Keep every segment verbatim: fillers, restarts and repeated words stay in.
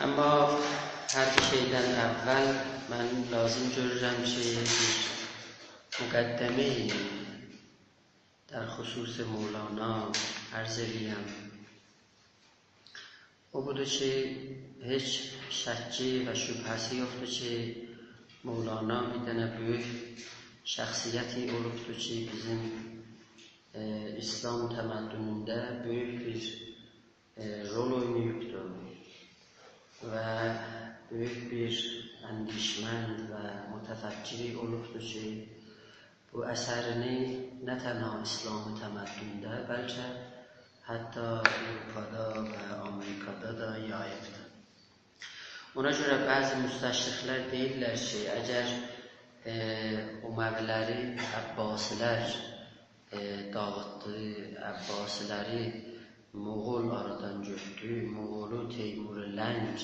اما هر بیر شئیدن اول من لازیم گؤرورم کی، بیر مقدمه‌ای در خصوص مولانا عرض ائله‌یم. او بودور کی، هئچ شکی و شبهه‌سی یوخدور کی، مولانا بیر دنه بؤیوک شخصیتی اولوبدور کی، بیزیم، ائ، ایسلام تمدنونده بؤیوک بیر، ائ، رول اویناییبدیر و بؤیوک بیر اندیشمند و متفکری اولوبدور کی، بو اثرینی نه تنها ایسلامی تمدنده، بلکه حتی آوروپادا و آمریکادا دا یاییبدیر. اونا گؤره بعضی مستشرق‌لر دئییرلر کی، اگر، ائ، اموی‌لری عباسی‌لر، ائ، داغیتدی، عباسی‌لری مغول آرادان گؤتدو، مغولو تیمور لنگ،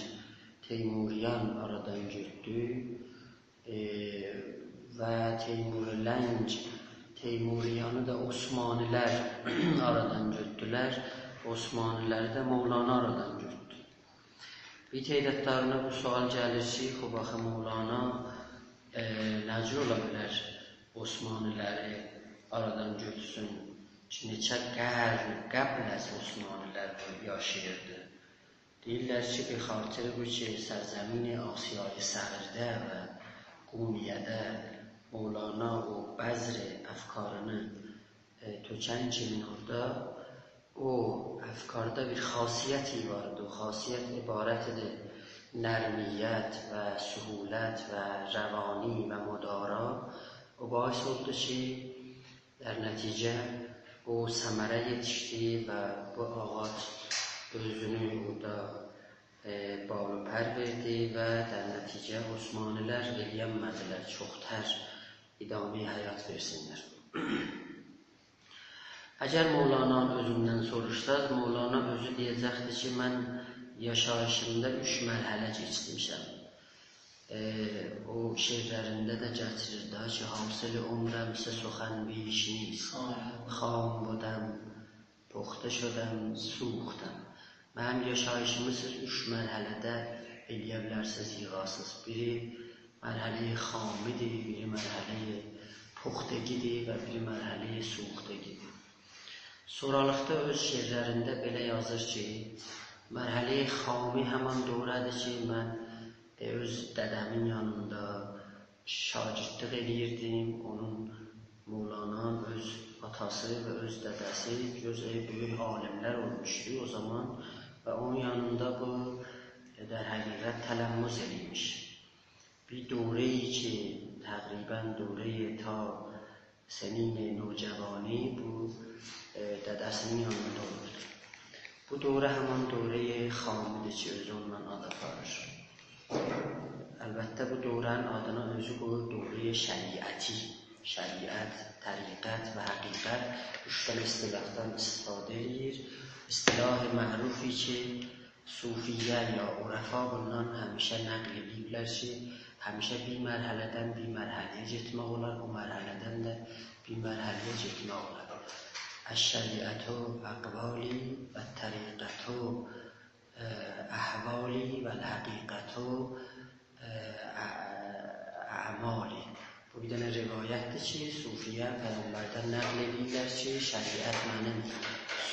تیموریان آرادان گؤتدو، ائ، و تیمور لنگ، تیموریانی دا عثمانی‌لر آرادان گؤتدولر، عثمانی‌لری ده مولانا آرادان گؤتدو. بیر تعدادلارینا بو سؤال گلیر کی، خوب، آخی مولانا، ائ، نه جور اولا بیلر عثمانی‌لری آرادان گؤتورسون کی، نئچه قرن قبل از عثمانی‌لر یاشاییردی؟ دئییرلر کی، به خاطر بو کی، سرزمین آسیای صغیرده و قونیه‌ده مولانا او بذر افکارینی، ائ، تؤکن کیمین اورادا، او افکاردا بیر خاصیت وار ایدی. او خاصیت عبارت ایدی نرمیت و سهولت و روانی و مدارا. او باعث اولدو کی، در نتیجه او ثمره یئتیشدی و بو آغاج اؤزونو اورادا، ائ، بال و پر وئردی و در نتیجه عثمانی‌لر ائلیه‌نمه‌دیلر چوخ‌تر ادامه‌ی حیات وئرسینلر. اگر مولانانین اؤزوندن سوروشساز، مولانا اؤزو دئیه‌جکدیر کی، من یاشاییشیمدا اوچ مرحله کئچیرمیشم. ائ، او شعرلرینده ده گتیریر دا کی، حاصل عمرم‌سه سخن بیش نیست. خام. خام بدم، پخته شدم، سوختم. منیم یاشاییشیمی سیز اوچ مرحله‌ده ائلیه بیلرسینیز ییغاسینیز. بیری مرحله‌ی خامی‌دیر، بیری مرحله‌ی پختگی‌دیر و بیری مرحله‌ی سوختگی‌دیر. سورالیقدا اؤز شعرلرینده بئله یازیر کی، مرحله‌ی خامی همان دوره‌دیر کی، من، ائ، اؤز دده‌مین یانیندا شاگردلیک ائله‌ییردیم. اونون، مولانانین اؤز آتاسی و اؤز دده‌سی جزو بؤیوک عالیم‌لر اولموشدو او زامان و اونون یانیندا بو، ائ، در حقیقت تلمذ ائله‌ییرمیش. بیر دوره‌ای کی، تقریباً دوره‌ی تا سنین نوجوانی بو، ائ، دده‌سینین یانیندا اولوردو. بو دوره همان دوره‌ی خامی‌دیر کی، اؤزو اوندان آد آپاریر. البته، بو دوره‌نین آدینا اؤزو قویور دوره‌ی شریعتی. شریعت، طریقت و حقیقت، اوچ دنه اصطلاحدان استفاده ائله‌ییر. اصطلاح معروفی کی، صوفیه یا عرفا بوندان همیشه نقل ائله‌ییبلر کی، همیشه بیر مرحله‌دن بیر مرحله‌یه گئتمک اولار، او مرحله‌دن ده بیر مرحله‌یه گئتمک اولار. الشریعة أقوالی و الطریقة، اه، أحوالی و الحقیقة، اه، ا-، أعمالی. بو بیر دنه روایتدیر کی، صوفیه پیغمبردن نقل ائدیرلر کی، شریعت منیم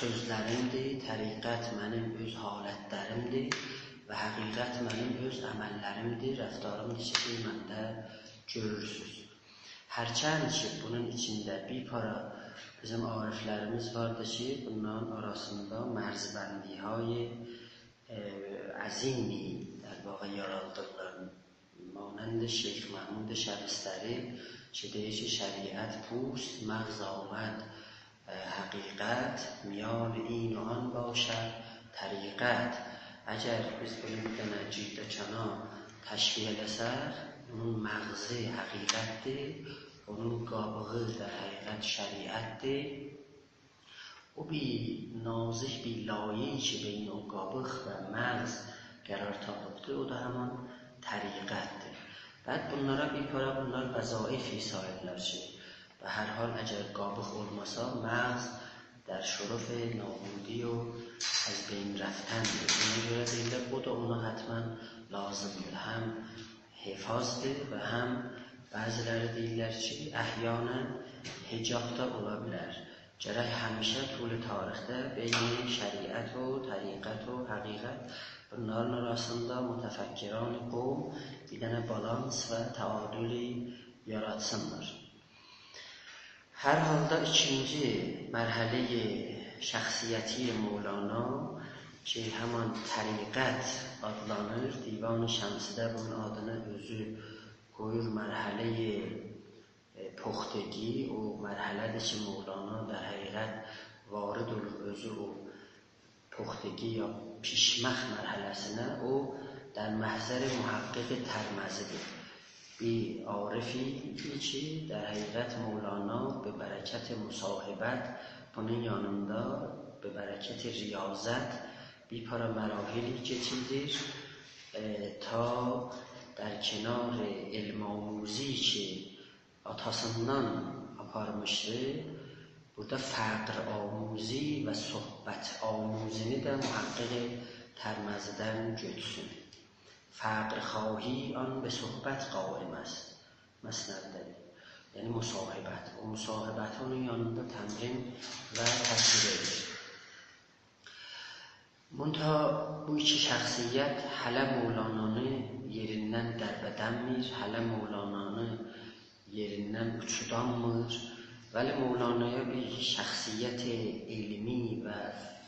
سؤزلریمدیر، طریقت منیم اؤز حالتلریمدیر و حقیقت منیم اؤز عمللریمدیر، رفتاریمدیر کی، سیز منده گؤرورسونوز. هرچند کی، بونون ایچینده بیر پارا بیزیم عارفلریمیز واردی کی، بونلارین آراسیندا مرزبندی‌های، ائ، عظیمی، در واقع، یارادیرلار. مانند شیخ محمود شبستری کی، دئییر کی، شریعت پوست، مغز آمد، اه، حقیقت، میان این و آن باشد طریقت. اگر بیز بونو بیر دنه گیردکانا تشبیه ائله‌سک، بونون مغزی حقیقتدیر، اونون قابیغی، در حقیقت، شریعتدیر. او بیر نازیک بیر لایه‌ای کی، بین او قابیق و مغز قرار تاپیبدیر، او دا همان طریقتدیر. بعد بونلارا بیر پارا بونلار وظایفی ساییرلار کی، به هر حال، اگر قابیق اولماسا، مغز در شرف نابودی و از بین رفتندیر. اونا گؤره دئییرلر، او دا اونا حتماً لازیمدیر. هم حفاظدیر و هم بعضی‌لری دئییرلر کی، احیاناً حجاب دا اولا بیلر. گرک همیشه طول تاریخده بین شریعت و طریقت و حقیقت، بونلارین آراسیندا متفکران قوم بیر دنه بالانس و تعادلی یاراتسینلار. هر حالدا ایکینجی مرحله‌ی شخصیتی مولانا کی، همان طریقت آدلانیر، دیوان شمسیده بونون آدینی اؤزو قویور، مرحله‌ی، ائ، پختگی، او مرحله‌دیر کی، مولانا در حقیقت وارد اولور اؤزو او پختگی یا پیشمک مرحله‌سینه، او در محضر محقق ترمذی‌دیر. بیر عارفی کی، در حقیقت مولانا به برکت مصاحبت، بونون یانیندا به برکت ریاضت بیر پارا مراحلی کئچیردیر، ائ، تا در کنار علم‌آموزی کی، آتاسیندان آپارمیشدی، بورادا فقرآموزی و صحبت‌آموزینی ده محقق ترمذی‌دن گؤتورسون. «فقرخواهی آن به صحبت قائم است.» مثنوی‌ده. یعنی مصاحبت. او مصاحبتی اونون یانیندا تمرین و تطبیق ائدیر. منتها بو ایکی شخصیت هله مولانانی یئریندن دربدنمیر، هله مولانانی یئریندن اوچودانمیر. ولی مولانایا بیر شخصیت علمی و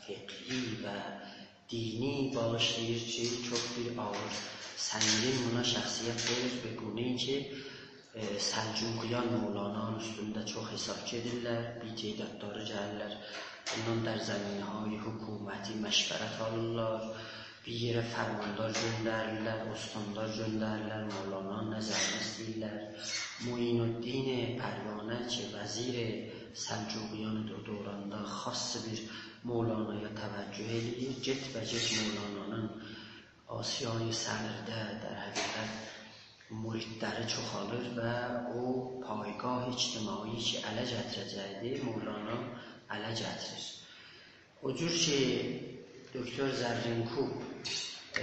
فقهی و دینی باغیشلاییر کی، چوخ بیر آغیر، سنگین بونا شخصیت وئریر و بونون کی، ائ، سلجوقیان مولانانین اوستونده چوخ حساب گئدیرلر، بیر تعدادلاری گلیرلر، بوندان در زمینه‌های حکومتی مشورت آلیرلار، بیر یئره فرماندار گؤندریرلر، استاندار گؤندریرلر، مولانانین نظرینی ایسته‌ییرلر. معین‌الدین پروانه کی، وزیر سلجوقیان او دوراندا خاص بیر مولانایا توجه ائله‌ییر، گئت‌به‌گئت مولانانین آسیای صغیرده در حقیقت مریدلری چوخالیر و او پایگاه اجتماعی کی، اله گتیره‌جکدی، مولانا اله گتیریر. او جور کی، دکتر زرین‌کوب، ائ،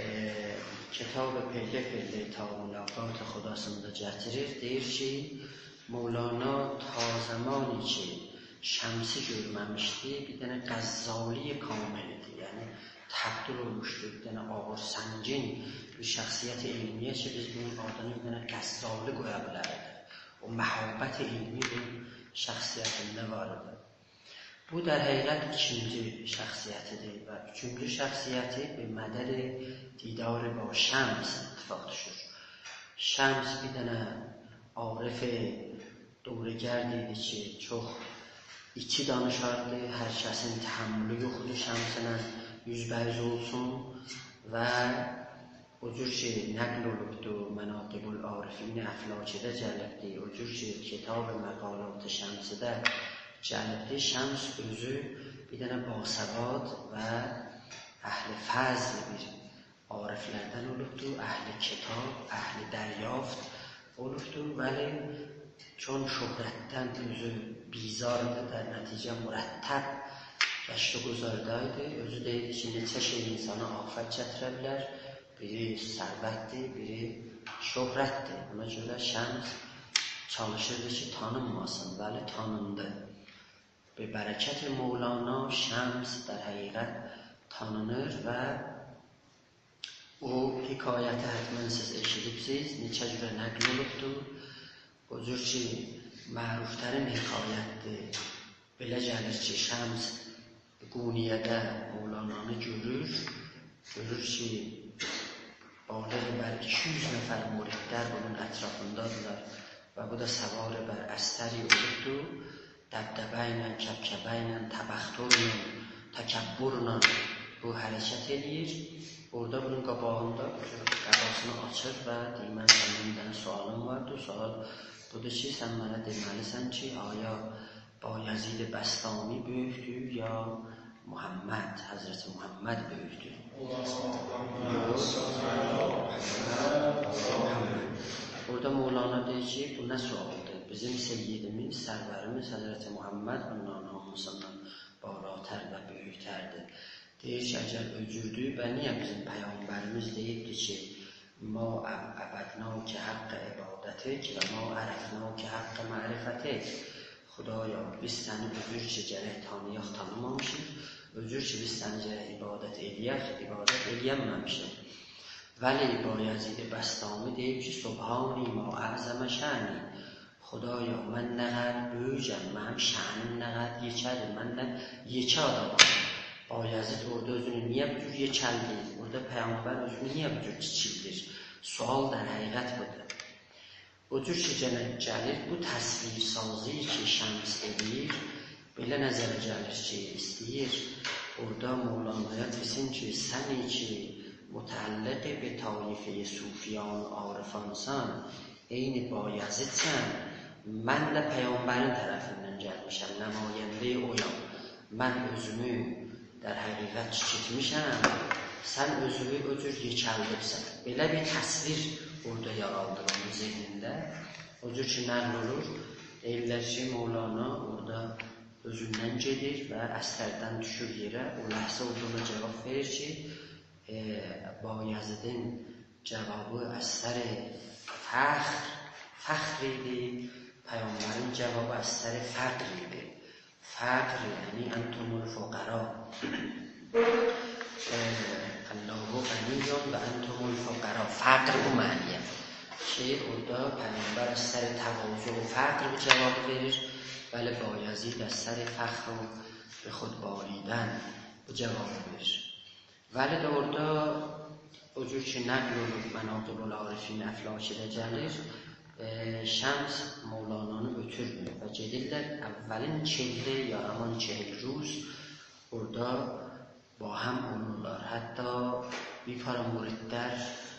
کتاب پله پله تا ملاقات خداسیندا گتیریر، دئییر کی، مولانا تا زمانی کی، شمسی گؤرمه‌میشدی، بیر دنه غزالی کامل ایدی. یعنی، تبدیل اولموشدو بیر دنه آغیر، سنگین بیر شخصیت علمی‌یه کی، بیز بونون آدینی بیر دنه غزالی قویا بیلردیک. او مهابت علمی بونون شخصیتینده وار ایدی. بو، در حقیقت، ایکینجی شخصیتی‌دیر و اوچونجو شخصیتی به مدد دیدار با شمس اتفاق دوشور. شمس بیر دنه عارف دوره‌گرد ایدی کی، چوخ ایتی دانیشاردی، هر کسین تحملو یوخ ایدی شمسینن اوزبه‌اوز اولسون و او جور کی، نقل اولوبدو، مناقب العارفین افلاکی‌ده گلیبدی، او جور کی، کتاب مقالات شمسی‌ده گلیبدی، شمس اؤزو بیر دنه باسواد و اهل فضل بیر عارفلردن اولوبدو، اهل کتاب، اهل دریافت اولوبدو، ولی چون شهرتدن اؤزو بیزاردی، در نتیجه مرتب گشت و گذاردایدی. اؤزو دئییردی کی، نئچه شئی اینسانا آفت گتیره بیلر، بیری ثروتدیر، بیری شهرتدیر. بونا گؤره شمس چالیشیردی کی، تانینماسین، ولی تانیندی. به برکت مولانا شمس در حقیقت تانینیر و او حکایتی حتماً سیز ائشیدیبسیز، نئچه جوره نقل اولوبدور. او جور کی، معروف‌ترین حکایتدیر. بئله گلیر کی، شمس قونیه‌ده مولانانی گؤرور. گؤرور کی، بالغ بر ایکی یوز نفر مریدلر بونون اطرافیندادیرلار و بو دا سوار بر استری اولوبدور. دبدبه ایله، کبکبه ایله، تبخترله، تکبرله بو حرکت ائله‌ییر. اورادا بونون قاباغیندا بو جور قباسینی آچیر و دئییر، «من سندن بیر دنه سؤالیم واردی. سؤال بودور کی، سن منه دئمه‌لیسن کی، آیا بایزید بسطامی بؤیوکدور، یا محمد، حضرت محمد بؤیوکدور؟» اورادا مولانا دئییر کی، بو نه سؤالدیر؟ بیزیم سیدیمیز، سروریمیز حضرت محمد بونلارین هامیسیندان بالاتر و بؤیوک‌تردیر. دئییر کی، اگر او جوردور، به نییه بیزیم پیغمبریمیز دئییبدی کی، «ما عب-، عبدناک حق عبادتک و ما عرفناک حق معرفتک»؟ خدایا، بیز سنی او جور کی گرک تانییاق، تانیمامیشیق، او جور کی بیز سنی گرک عبادت ائله‌یک، عبادت ائله‌ینمه‌میشیک. ولی بایزید بسطامی دئییب کی، «سبحانی ما اعظم شأنی». خدایا، من نه قدر بؤیوکم، منیم شأنیم نه قدر یئکه‌دیر، من نه یئکه آدامام. بایزید اورادا اؤزونو نییه بو جور یئکلدیر؟ اورادا پیغمبر اؤزونو نییه بو جور کیچیلدیر؟ سؤال در حقیقت بودور. او جور کی گئنه گلیر، بو تصویرسازی کی شمس ائدیر، بئله نظره گلیر کی، ایسته‌ییر اورادا مولانایا دئسین کی، سنی کی متعلق به طایفهٔ صوفیان و عارفانسان، عین بایزیدسن، من ده پیغمبرین طرفیندن گلمیشم، نمایندهٔ اویام. من اؤزومو در حقیقت کیچیلتمیشم، سن اؤزونو او جور یئکلدیبسن. بئله بیر تصویر اورادا یارادیر اونون ذهنینده. او جور کی نقل اولور، دئییرلر کی، مولانا اورادا اؤزوندن گئدیر و استردن دوشور یئره. او لحظه اورادا اونا جواب وئریر کی، ائ، بایزیدین جوابی از سر فخر، فخر ایدی، پیغمبرین جوابی از سر فقر ایدی. فقر یعنی انتم الفقراء. ائ، الله غنی و انتم الفقراء. فقر بو معنی‌یه. کی اورادا پیغمبر از سر تواضع و فقر بو جوابی وئریر، ولی بایزید از سر فخر و به خود بالیدن بو جوابی وئریر. ولی ده اورادا او جور کی نقل اولونوب، مناقب العارفین افلاکی‌ده گلیر، ائ، شمس مولانانی اؤتورمور و گئدیرلر اولین چهل یا همان چهل روز اورادا باهم اولورلار. حتی بیر پارا مریدلر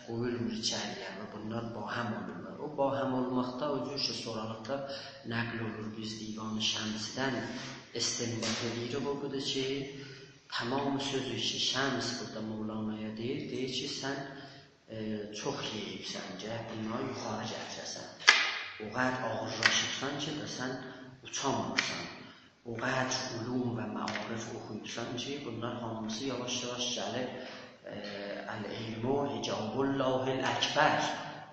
قویولمور ایچری‌یه و بونلار باهم اولورلار. او باهم اولماقدا او جور کی سورالیقدا نقل اولور، بیز دیوان شمسی‌دن استنباط ائدیریک، او بودور کی، تمام سؤزو کی شمس بورادا مولانایا دئییر، دئییر کی، سن، ائ، چوخ یئییبسن، گرک بونلاری یوخاری گتیره‌سن. او قدر آغیرلاشیبسان کی، دا سن اوچامیرسان. او قدر علوم و معارف اوخویوبسان کی، بونلار هامیسی یاواش-یاواش گلیب، ائ، «العلم حجاب الله الاکبر».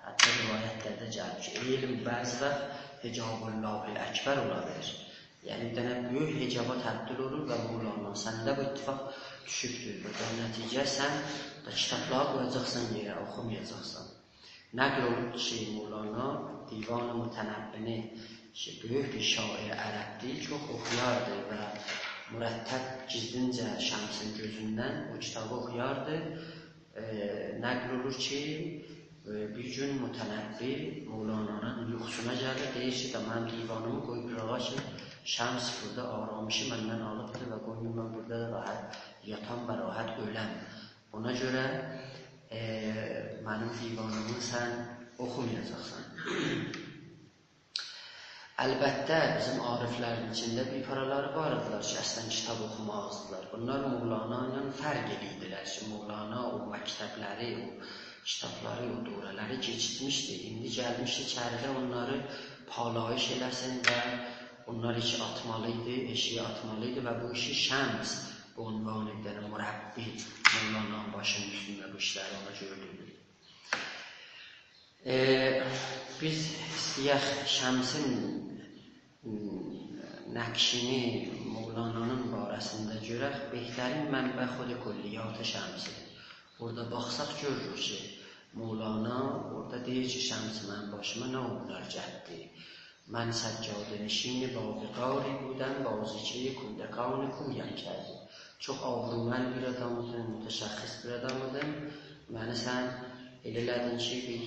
حتی روایتلرده گلیب کی، علم بعضی واخت حجاب الله الاکبر اولا بیلیر. یعنی بیر دنه بؤیوک حجابا تبدیل اولور و مولانا، سنده بو اتفاق دوشوبدور و در نتیجه سن ده کیتابلاری قویاجاقسان یئره، اوخومایاجاقسان. نقل اولوب کی، مولانا دیوان متنبی‌نی، کی بؤیوک بیر شاعر عربدیر، چوخ اوخویاردی و مرتب گیزلینجه شمسین گؤزوندن او کیتابی اوخویاردی. ائ، نقل اولور کی، ائ، بیر گون متنبی مولانانین یوخوسونا گلیر، دئییر کی، دا منیم دیوانیمی قوی قیراغا کی، شمس بورادا آرامشی مندن آلیبدیر و قویون من بورادا راحت یاتام و راحت اؤلم. اونا گؤره، ائ، منیم دیوانیمی سن اوخومایاجاقسان. البته، بیزیم عارفلرین ایچینده بیر پارالاری وار ایدیلر کی، اصلاً کیتاب اوخومازدیلار. بونلار مولانا ایله فرق ائله‌ییردیلر کی، مولانا او مکتبلری، او کیتابلاری، او دوره‌لری کئچیرتمیشدی. ایندی گلمیشدی ایچریده، اونلاری پالایش ائله‌سین و اونلاری کی آتمالی ایدی، ائشیگه آتمالی ایدی و بو ایشی شمس به عنوان بیر دنه مربی مولانانین باشینین اوستونده بو ایشلری اونا گؤردوردو. ائ، بیز ایسته‌یک شمسین، م، نقشینی مولانانین باره‌سینده گؤرک، بهترین منبع خود کلیات شمسی‌دیر. اورادا باخساق گؤروروک کی، مولانا اورادا دئییر کی، شمس منیم باشیما نه اویونلار گتدی. «من سجاده‌نشین باوقاری بودم، بازیچهٔ کودکان کویم کردی.» چوخ آبرومند بیر آدام ایدیم، متشخص بیر آدام ایدیم. منی سن ائله ائله‌دین کی، بیر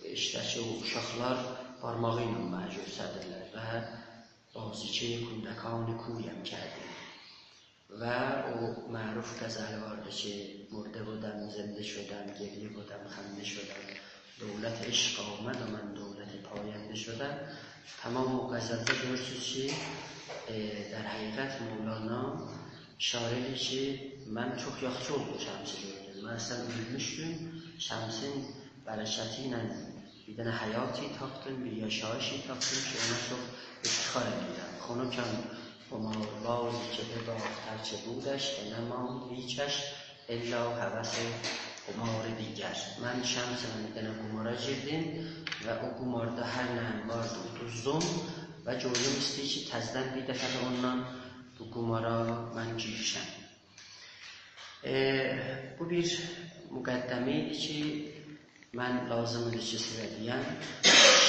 ایشده‌کی او اوشاقلار بارماغی ایله منی گؤستریرلر و «بازیچهٔ کودکان کویم کردی». و او معروف غزلی واردی کی، «مرده بدم، زنده شدم، گریه بدم، خنده شدم. دولت عشق آمد و من دولت پاینده شدم.» تمام او غزلده گؤرورسونوز کی، ائ، در حقیقت مولانا اشاره ائدیر کی، من چوخ یاخشی اولدو شمسی گؤردوم. من اصلاً اؤلموشدوم، شمسین برکتی ایله بیر دنه حیاتی تاپدیم، بیر یاشاییشی تاپدیم کی، اونا چوخ افتخار ائدیرم. «خنکم قماربازی که بباخت هر چه بودش، و نماند هیچش الا هوس قمار دیگر. من شمسله بیر دنه قمارا گیردیم و او قماردا هر نه‌ییم واردی، اودوزدوم و گؤزوم ایسته‌ییر کی، تزه‌دن بیر دفعه ده اونونلا بو قمارا من گیریشم. ائ، بو بیر مقدمه ایدی کی، من لازیم ایدی کی، سیزه دئیم.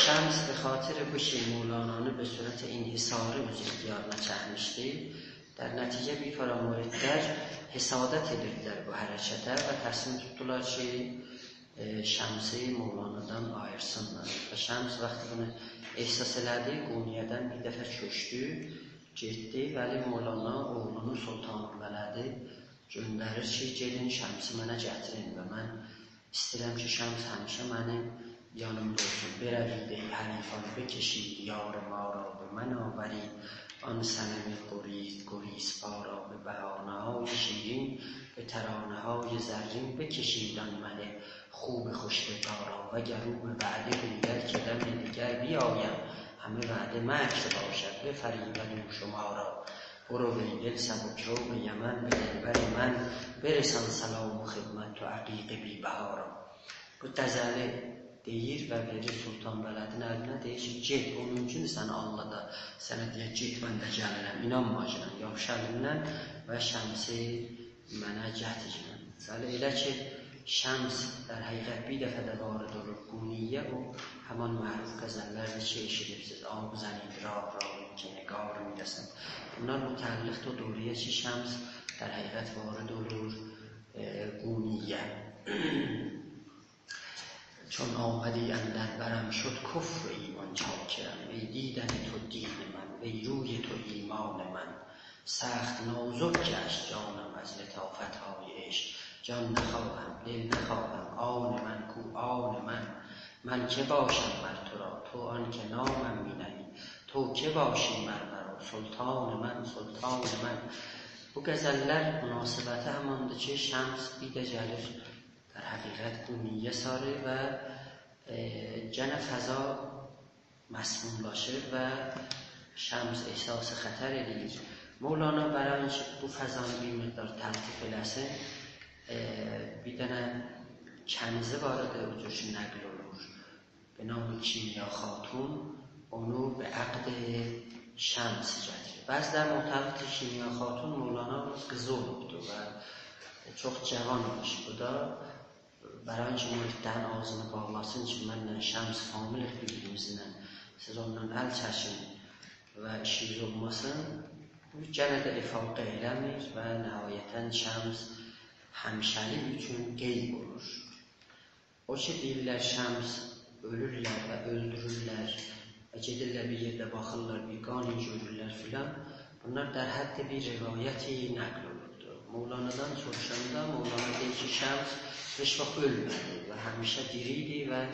شمس به خاطر بو کی، مولانانی به صورت انحصاری اؤز اختیارینا چکمیشدی، در نتیجه بیر پارا مریدلر حسادت ائدیردیلر بو حرکته و تصمیم توتدولار کی، ائ، شمسی مولانادان آییرسینلار. و شمس وقتی بونو احساس ائله‌دی، قونیه‌دن بیر دفعه کؤچدو، گئتدی. ولی مولانا اوغلونو سلطان‌البلدی گؤندریر کی، گئدین شمسی منه گتیرین و من ایسته‌ییرم کی، شمس همیشه منیم یانیمدا اولسون. بروید ای حریفان، بکشید یار ما را، به من آورید آن صنم گریز، گریزپا را. به بهانه‌های شیرین، به ترانه‌های زرین، بکشید آن مه خوب خوش‌لقا را. وگر او به وعده گوید که دم دیگر بیایم، همه وعده مکر باشد، بفریبد او شما را. برو ای دل سبکرو به یمن، به دلبر من برسان سلام و خدمت و عقیق بی‌بها را. بو غزلی دئییر و وئریر سلطان‌البلدین الینه، دئییر کی، گئت، اونون اوچون سنی آللادا، سنه دئیه، گئت، من ده گلیرم، اینانما کی، یاپیش الیندن و شمسی منه گتیرگینن. ولی ائله کی، شمس در حقیقت بیر دفعه ده وارد اولور قونیه‌یه، او همان معروف غزللردیر کی، ائشیدیبسیز: «آب زنید راه را، این که نگار می‌رسد.» بونلار متعلقدیر او دوره‌یه کی، شمس در حقیقت وارد اولور، ائ، قونیه‌یه. چون آمدی اندر برم، شد کفر و ایمان چاکرم. وی دیدن تو دین من، وی روی تو ایمان من. سخت نازک گشت جانم از لطافت‌های عشق. جان نخواهم، دل نخواهم، آن من کو آن من؟ من که باشم مر تو را، تو آن که نامم می‌نهی؟ تو که باشی مر مرا، سلطان من، سلطان من؟ بو غزللر مناسبتی هماندیر کی، شمس بیر ده گلیر در حقیقت قونیه‌یه ساری و، ائ، گئنه فضا مسموملاشیر و شمس احساس خطر ائله‌ییر. مولانا برای اینکه بو فضانی بیر مقدار تلطیف ائله‌سین، ائ، بیر دنه کنیزی وار ایدی، او جور کی، نقل اولور، به نام کیمیا خاتون، اونو به عقد شمس گتیریر. بعضی‌لر معتقددیر کی، کیمیا خاتون مولانانین قیزی اولوبدور و چوخ جاوان اولموش بو دا. برای اینکه مریدلرین آغزینی باغلاسین کی، منله شمس فامیلیق بیر-بیریمیزله، سیز اوندان ال چکین و ایشینیز اولماسین، بو گئنه ده افاقه ائله‌میر و نهایتاً شمس همیشه‌لیک اوچون غیب اولور. او کی، دئییرلر، شمس اؤلورلر و اؤلدورورلر و گئدیرلر بیر یئرده باخیرلار، بیر قان گؤرورلر فلان. بونلار در حد بیر روایت نقل اولوبدور. مولانادان سوروشاندا مولانا دئییر کی، شمس هئچ واخت اؤلمه‌دی و همیشه دیری ایدی و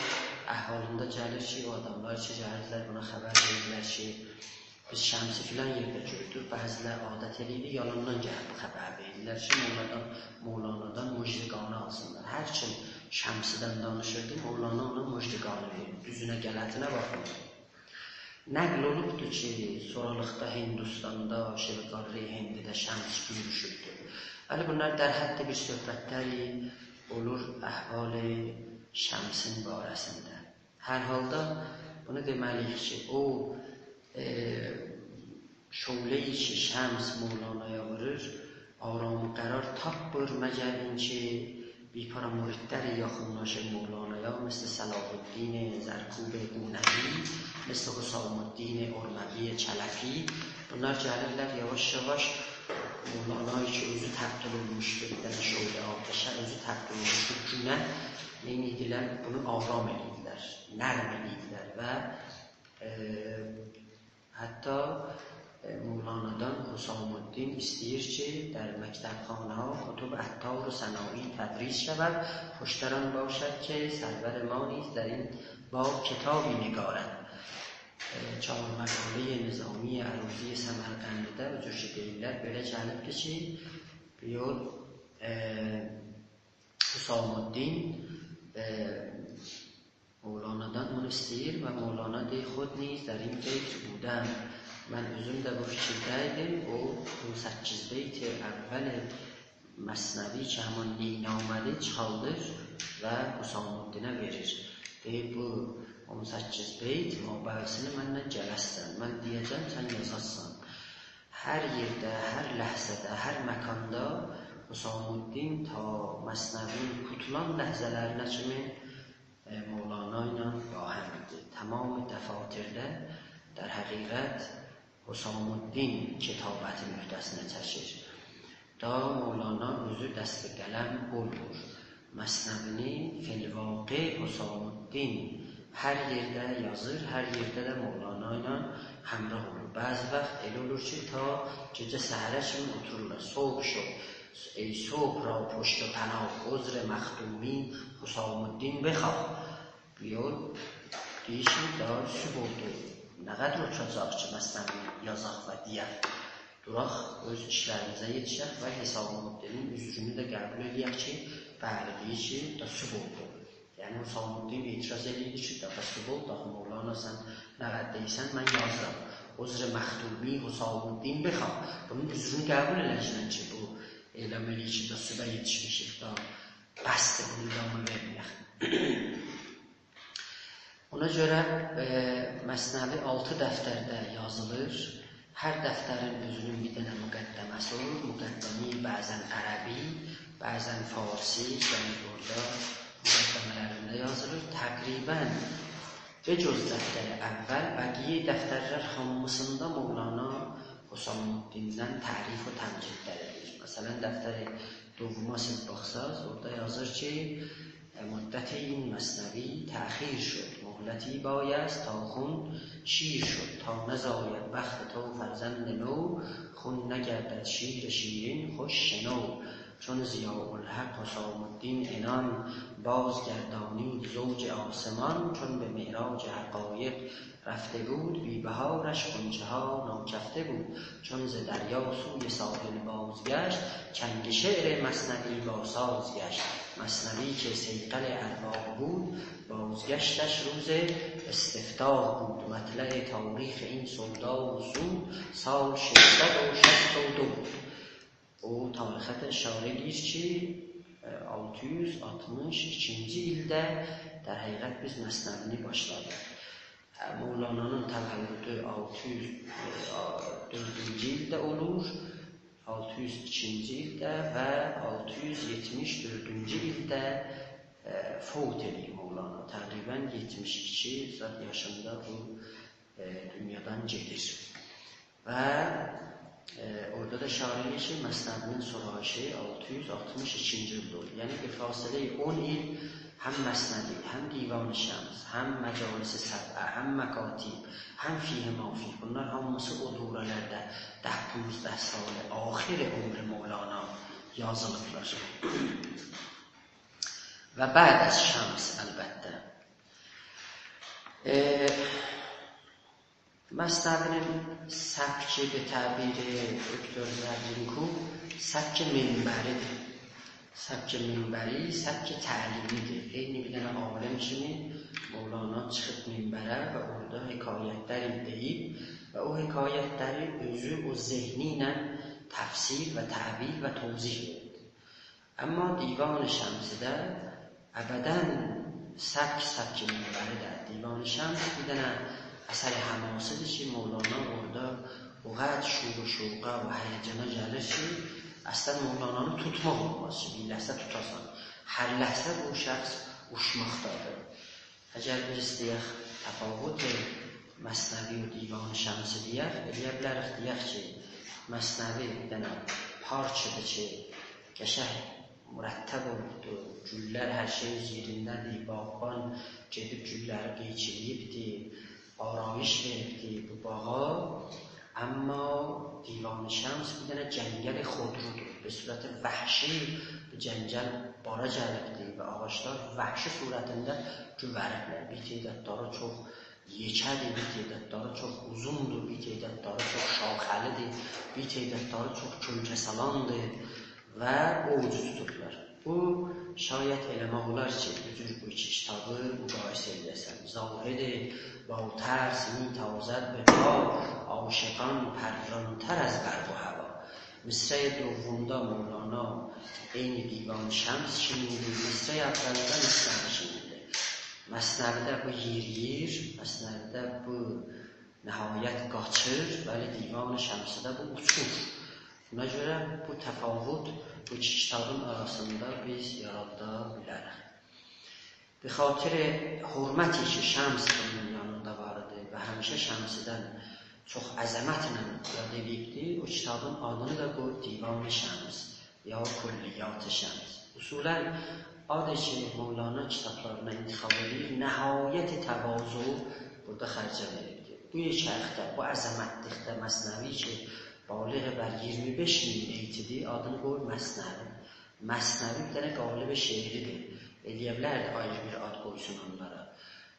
احوالیندا گلیر کی، او آداملار کی، گلیردیلر بونا خبر وئریرلر کی، بیز شمسی فلان یئرده گؤردوک. بعضی‌لر عادت ائله‌ییردی، یالاندان گلیب بو خبری وئریرلر کی، مولانادان، مولانادان مژدگانی آلسینلار. هر کیم شمسیدن دانیشیردی، مولانا اونا مژدگانی وئریردی. دوزونه، غلطینه باخمیردی. نقل اولوبدور کی، سورالیقدا هندوستاندا، شبه‌قاره هندیده شمس گؤروشوبدور. ولی بونلار در حد بیر صحبتلری اولور احوال شمسین باره‌سینده. هر حالدا بونو دئمه‌لی‌ییک کی، او، ائ، شعله‌یی کی، شمس مولانایا وورور، آرام و قرار تاپمیر، مگر اینکه بیر پارا مریدلر یاخینلاشیر مولانایا، مثل صلاح‌الدین زرکوب قونوی، مثل حسام‌الدین ارموی چلفی. بونلار گلیرلر یاواش-یاواش، مولانا کی، اؤزو تبدیل اولموشدو بیر دنه شعله آتشه، اؤزو تبدیل اولموشدو گونه، نئینیردیلر؟ بونو آرام ائله‌ییردیلر، نرم ائله‌ییردیلر و، ائ، حتی، ائ، مولانادان حسام‌الدین ایسته‌ییر کی، در مکتبخانه‌ها کتب عطار و سنایی تدریس شود، خوشتر آن باشد که سرور ما نیز در این باب کتابی نگارد. ائ، چهار مقاله‌ی نظامی عروضی سمرقندیده، او جور کی دئییرلر، بئله گلیبدیر کی، بیر یول، ائ، حسام‌الدین، ائ، مولانادان بونو ایسته‌ییر و مولانا دئییر: «خود نیز در این فکر بودم، من اؤزوم ده بو فیکیرده‌یدیم. او اون سککیز بیت اول مثنوی کی، همین نئینامه‌دی، چیخاردیر و حسام‌الدینه وئریر. دئییر، بو اون سککیز بیت مابعدی‌سینی منن گله‌سن، من دئیه‌جم، سن یازاسان. هر یئرده، هر لحظه‌ده، هر مکاندا حسام‌الدین تا مثنوی‌نین قوتولان لحظه‌لرینه کیمی، ائ، مولانا ایله باهم ایدی. تمام دفاترده، در حقیقت، حسام‌الدین کتابتین عهده‌سینه چکیر. دا مولانا اؤزو دست قلم اولمور. مثنوی‌نی فی‌الواقع حسام‌الدین هر یئرده یازیر، هر یئرده ده مولانا ایله همراه اولور. بعضی واخت ائله اولور کی، تا گئجه سحره کیمی اوتورورلار. «صبح شد، ای صبح را پشت و پناه، عذر مخدومی حسام‌الدین بخواه.» یوخ، دئییر کی، دا صبح اولدو. نه قدر اوتوراجاغیق کی، مثنوی یازاق و دئیک؟ دوراق، اؤز ایشلریمیزه یئتیشک و حسام‌الدینین عذرونو ده قبول ائله‌یک کی، بلی، دئییر کی، دا صبح اولدو. یعنی، حسام‌الدین اعتراض ائله‌ییر کی، دا صبح اولدو، آخی مولانا، سن نه قدر دئییرسن، من یازیرام. «عذر مخدومی حسام‌الدین بخواه.» بونون عذرونو قبول ائله‌ییرسن کی، بو ائله‌مه‌لی کی، دا صبحه یئتیشمیشیک، دا بسدیر، بونو ادامه وئرمه‌یک. اونا گؤره، ائ، مثنوی آلتی دفترده یازیلیر. هر دفترین اؤزونون بیر دنه مقدمه‌سی اولور. مقدمه‌ای بعضا عربی، بعضا فارسی، یعنی اورادا مقدمه‌لرینده یازیلیر. تقریبا، به جز دفتر اول، بقیه دفترلر هامیسیندا مولانا حسام‌الدیندن تعریف و تمجیدلر ائدیر. مثلا، دفتر دوما سیز باخساز، اورادا یازیر کی، مدت این مثنوی تأخیر شد، مهلتی بایست تا خون شیر شد، تا نزاید بخت تو فرزند نو، خون نگردد شیر شیرین خوش شنو. چون ضیاءالحق حسام‌الدین عنان، بازگردانید زوج آسمان، چون به معراج حقایق رفته بود، بی بهارش غنچه‌ها ناکفته بود. چون ز دریا سوی ساحل بازگشت، چنگ شعر مثنوی با ساز گشت. مثنوی که صیقل ارواح بود، بازگشتش روز استفتاح بود. مطلع تاریخ این سودا و سود، سال ششصد و شصت و دو بود. او تاریخه ده اشاره ائله‌ییر کی، ائ، آلتی یوز آلتمیش ایکینجی ایلده، در حقیقت، بیز مثنوی‌نی باشلادیق. ائ، مولانانین تولدو آلتی یوز دؤردونجو ایلده اولور، آلتی یوز ایکینجی ایلده و آلتی یوز یئتمیش دؤردونجو ایلده، ائ، فوت ائله‌ییر مولانا. تقریبا یئتمیش ایکی زاد یاشیندا بو ائ، دونیادان گئدیر. و، ائ، اورادا دا اشاره ائله‌ییر کی، مثنوی‌نین سرایشی آلتی یوز آلتمیش ایکینجی ایلده اولور. یعنی، به فاصله‌ی اون ایل هم مثنوی، هم دیوان شمس، هم مجالس سبعه، هم مکاتیب، هم فیه ما فیه، بونلار هامیسی او دوره‌لرده، ده پانزده سال آخر عمر مولانا یازیلیبلار. و بعد از شمس، البته. ائ، مثنوی‌نین سبکی، به تعبیر دکتر زرین‌کوب، سبک منبری‌دیر. سبک منبری، سبک تعلیمی‌دیر. عینی بیر دنه عالم کیمی مولانا چیخیب منبره و اورادا حکایتلر دئییب و او حکایتلری اؤزو او ذهنی ایله تفسیر و تعبیر و توضیح وئریب. اما دیوان شمس‌ده ابداً سبک، سبک منبری دئییل. دیوان شمس بیر دنه اثر حماسی‌دیر کی، مولانا اورادا او قدر شور و شوقا و هیجانا گلیر کی، اصلاً مولانانی توتماق اولماز کی، بیر لحظه توتاسان. هر لحظه بو شخص اوچماقدادیر. اگر بیز دئیک، تفاوت مثنوی و دیوان شمسی دئیک، ائلیه بیلریک دئیک کی، مثنوی بیر دنه پارکی‌دیر کی، قشنگ مرتب اولوبدور، گوللر، هر شئی اؤز یئرینده‌دیر، باغبان گئدیب گوللری قیچیلاییبدیر، آرایش وئریبدیر بو باغا. اما دیوان شمس بیر دنه جنگل خودرودور. به صورت وحشی بو جنگل بارا گلیبدیر و آغاجلار وحشی صورتینده گؤوریبلر. بیر تعدادلاری چوخ یئکه‌دیر، بیر تعدادلاری چوخ اوزوندور، بیر تعدادلاری چوخ شاخه‌لی‌دیر، بیر تعدادلاری چوخ کؤلگه سالاندیر و اوج توتوبلار. بو، شاید ائله‌مک اولار کی، بو جور بو ایکی کیتابی مقایسه ائله‌یه‌سن. زاهد با ترس می‌تازد به پا، عاشقان پران‌تر از برق و هوا. مصرع دومدا مولانا عین دیوان شمس کیمین‌دیر، مصرع اولده مثنوی کیمین‌دیر. مثنوی‌ده بو یئرییر، مثنوی‌ده بو نهایت قاچیر، ولی دیوان شمس‌ده بو اوچور. بونا گؤره بو تفاوت بو ایکی کیتابین آراسیندا بیز یارادا بیلریک. به خاطر حرمتی کی شمس بونون یانیندا وار ایدی و همیشه شمس‌دن چوخ عظمتله یاد ائله‌ییبدی، او کیتابین آدینی دا قویوب دیوان شمس یا کلیات شمس. اصولاً، آدی کی مولانا کیتابلارینا انتخاب ائله‌ییر، نهایت تواضعو بورادا خرجه وئریبدی. بو یئکه‌لیکده، بو عظمتلیکده مثنوی کی بالغ بر ایگیرمی بئش مین بیت‌دیر، آدینی قویور مثنوی. مثنوی بیر دنه قالب شعری‌دیر. ائلیه بیلردی آیری بیر آد قویسون اونلارا.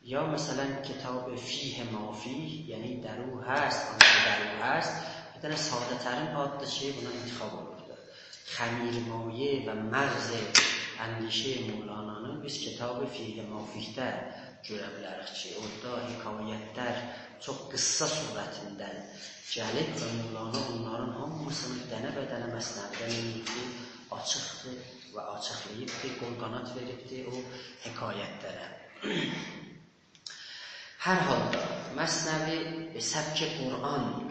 یا مثلاً کتاب فیه ما فیه، یعنی در او هست آنچه در او هست، بیر دنه ساده‌ترین آددیر کی بونا انتخاب اولوبدور. خمیرمایه و مغز اندیشهٔ مولانانی بیز کتاب فیه ما فیه‌ده گؤره بیلریک کی، اورادا حکایتلر چوخ قیسسا صورتینده گلیب و مولانا اونلارین هامیسینی دنه به دنه مثنوی‌ده نئینییبدی؟ آچیقدیر و آچیقلاییبدی، قول قاناد وئریبدی او حکایتلره. هر حالدا، مثنوی به سبک قرآن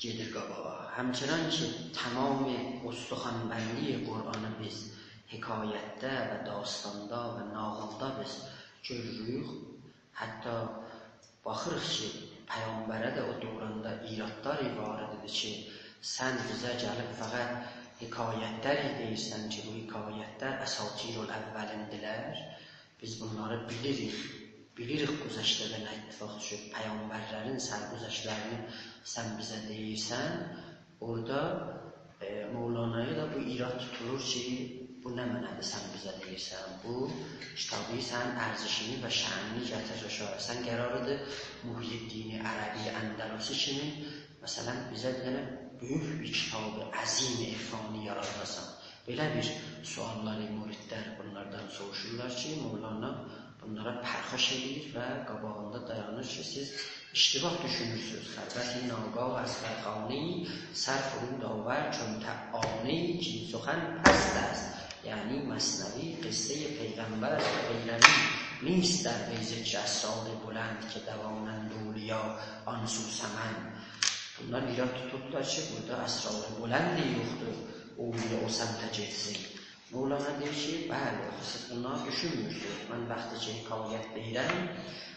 گئدیر قاباغا. همچنان کی تمام استخوان‌بندی قرآنی بیز حکایتده و داستاندا و ناغیلدا بیز گؤروروک، حتی باخیریق کی پیغمبره ده او دوراندا ایرادلار وارد ایدی کی سن بیزه گلیب فقط حکایتلر دئییرسن کی بو حکایتلر اساطیر الاولین‌دیلر. بیز بونلاری بیلیریک. بیلیریک گذشته‌ده نه اتفاق دوشوب. پیغمبرلرین سرگذشتلرینی سن بیزه دئییرسن. اورادا، ائ، مولانایا دا بو ایراد توتولور کی بو نمنه‌دیر سن بیزه دئییرسن. بو کیتابی سنین ارزشینی و شأنینی گتیریر آشاغی. سن قراریدیر محی‌الدین عربی اندلسی کیمی، مثلاً، بیزه بیر دنه بؤیوک بیر کتاب عظیم عرفانی یاراداسان. بئله بیر سؤاللاری مریدلر بونلاردان سوروشورلار کی مولانا بونلارا پرخاش ائله‌ییر و قاباغیندا دایانیر کی سیز اشتباه دوشونورسونوز. خلوت ناگاه از فرخانه‌ای، سر فرود آور چون طعانه‌ای، کاین سخن پست است، یعنی مثنوی، قصهٔ پیغمبر است و پیروی نیست در وی ذکر اسرار بلند، که دوانند اولیا آن سو سمند. بونلار ایراد توتوبلار کی بورادا اسرار بلندی یوخدور، اولیا او سمته گئتسین. مولانا دئییر کی بلی، آخی سیز بونلاری دوشونمورسونوز. من وقتی کی حکایت دئییرم،